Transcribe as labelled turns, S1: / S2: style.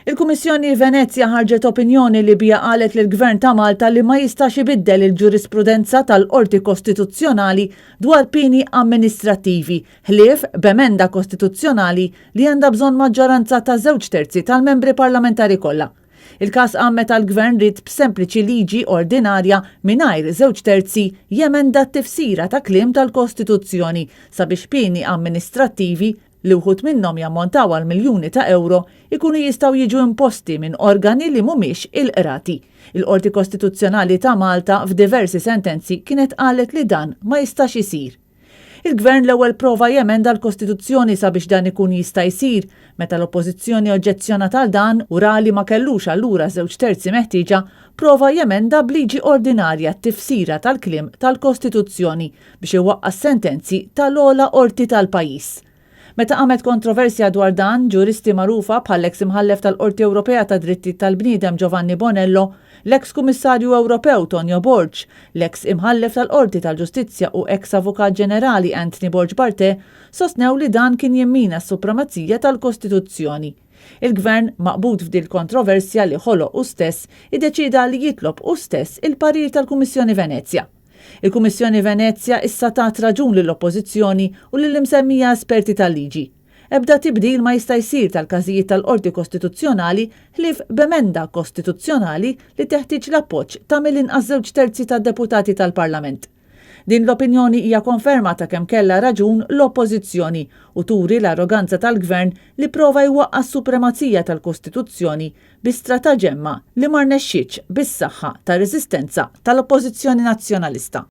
S1: Il-Kummissjoni Venezja ħarġet opinjoni li biha qalet lill-Gvern ta' Malta li ma jistax ibiddel il-ġurisprudenza tal-Qorti Kostituzzjonali dwar pieni amministrattivi ħlief b'emenda kostituzzjonali li għandha bżonn maġġoranza ta' żewġ terzi tal-membri parlamentari kollha. Il-każ qam meta l-Gvern ried b'sempliċi liġi ordinarja mingħajr żewġ terzi jemenda t-tifsira ta' kliem tal-Kostituzzjoni sabiex pieni amministrattivi li wħud minnhom jammontaw għal miljuni ta' ewro, ikunu jistgħu jiġu imposti minn organi li mhumiex il-qrati. Il-Qorti Kostituzzjonali ta' Malta f'diversi sentenzi kienet qalet li dan ma jistax isir. Il-Gvern l-ewwel prova jemenda l-Kostituzzjoni sabiex dan ikun jista' jsir. Meta l-Oppożizzjoni oġġezzjonat għal dan u ra li ma kellux allura żewġ terzi meħtieġa, prova jemenda b'liġi ordinarja t-tifsira tal-kliem tal-Kostituzzjoni biex iwaqqa' s-sentenzi tal-ogħla qorti tal-pajjiż. Meta qamet kontroversja dwar dan, ġuristi magħrufa bħall-eks Imħallef tal-Qorti Ewropea tad-Drittijiet tal-Bniedem Giovanni Bonello, l-eks Kummissarju Ewropew Tonio Borg, l-eks Imħallef tal-Qorti tal-Ġustizzja u eks Avukat Ġenerali Anthony Borg Barthe sostnew li dan kien jimmina s-supremazija tal-Kostituzzjoni. Il-Gvern, maqbud f'dil-kontroversja li ħoloq hu stess, iddeċieda li jitlob hu stess il-parir tal-Kummissjoni Venezja. Il-Kummissjoni Venezja issa tat raġun lill-Oppożizzjoni u lill-imsemmija esperti tal-liġi. Ebda tibdil ma jista' jsir tal-każijiet tal-Qorti Kostituzzjonali ħlief b'emenda kostituzzjonali li teħtieġ l-appoġġ ta' mill-inqas żewġ terzi tad-deputati tal-Parlament. Din l-opinjoni hija konferma ta' kemm kellha raġun l-Oppożizzjoni u turi l-arroganza tal-Gvern li prova jwaqqa' s-supremazija tal-Kostituzzjoni bi strataġemma li ma rnexxietx bis-saħħa tar-reżistenza tal-Oppożizzjoni Nazzjonalista.